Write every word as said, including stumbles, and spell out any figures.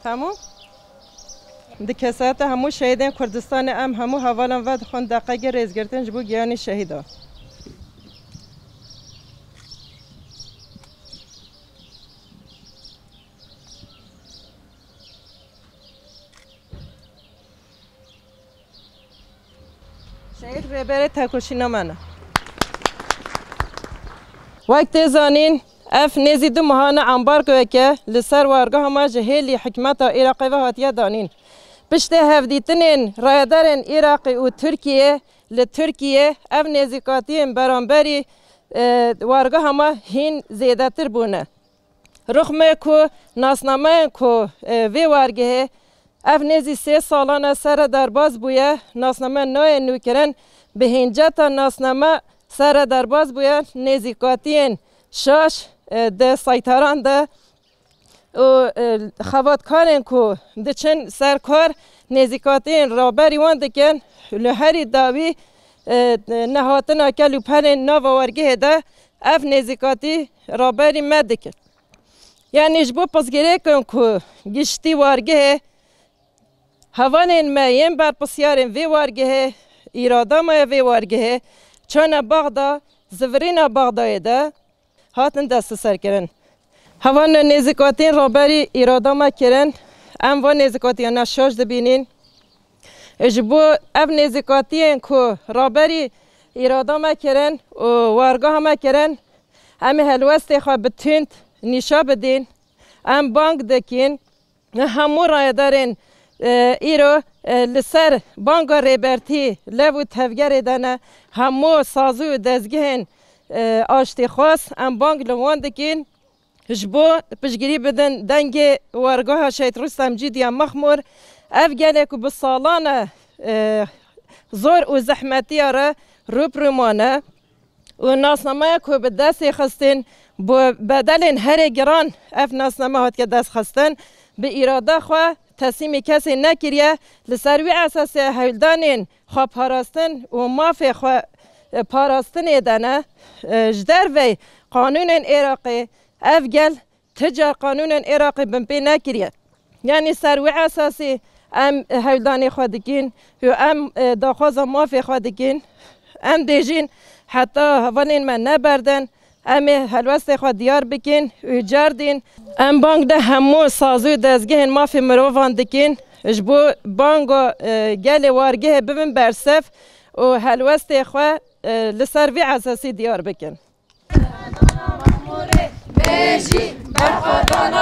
Tamam. Di kesayeta hemû şehîdên Kurdistanê em hemû hevalan vedixwin deqekê rêzgirtin ji bo giyanê şehîda. Şehîd Rêberê tekoşîna me ne. Wek tê zanîn, ev nêzî du mehan e ambargoyeke li ser wargeha me ji hêlî hikûmeta Iraqê ve hatiye danîn. Piştê hevdîtinên rayedarên Iraqê û Tirkiyê li Tirkiyê ev nêzîkatiyên beramberî, e, wargeha me hîn zêdetir bûne. Rixmê ku nasnameyên ku, e, vê wargehê ev nêzî sê salan e sere derbas bûye, nasname nayê nûkirin, bi hînceta nasname sere derbas bûye, nêzîkatiyên şaş, e, di seyteran de û, e, xebatkarên ku diçin ser kar nêzîkatiyên raberî wan dikin, li herî dawî, e, nehatina kel û pelên nava wargehê de ev nêzîkatî raberî me dikin. Yanî ji bo pirsgirêkên ku giştî wargehê, hevalên me yên berpirsiyarên vê wargehê, îrada me ya vê wargehê, çûne Bexda, zivirîna Bexdayê de hatin desteserkirin. Hevalên nêzîkatiyên raberî îrada me kirin, em van nêzîkatiyana şaş dibînîn. Ji bo ev nêzîkatiyên ku raberî îrada me kirin û wargeha me kirin, em ê helwestê xwe bi tund nîşa bidîn. Em bang dikîn hemû rayedarên, e, îro, e, li ser banga Rêbertî lev û tevgerê de ne, hemû sazî û dezgehên, e, aştîxwaz, em bang li wan dikîn. Ji bo piştgirî bidin dengê wargeha Şehîd Rustem Cîdiya Mexmûr, ev gelê ku bi salan e, e, zor û zehmetiya re rû bi rû mane û nasnameya ku bi destê xistin, bi bedelên herê giran ev nasname hatiye dest xistin, bi îrada xwe teslîmî kesê nekiriye, li ser wî esasê hewldanên xwe parastin û mafê xwe, e, parastinê de ne, e, ji dervey qanûnên Iraqê, ev gel ti car qanûnên Iraqê binpê nekiriye. Yanî ser wî esasî em hewldanê xwe dikîn û em, e, daxwaza mafê xwe dikîn. Em dê jîn heta hevalên me neberdin, em ê helwestê xwe diyar bikin û cardîn em bang de hemû sazî û dezgehên mafê mirovan dikin, ji bo banga, e, gelê wargehê bibin bersev û helwestê xwe, e, li ser vî esasî diyar bikin. Bêjî, berxwedana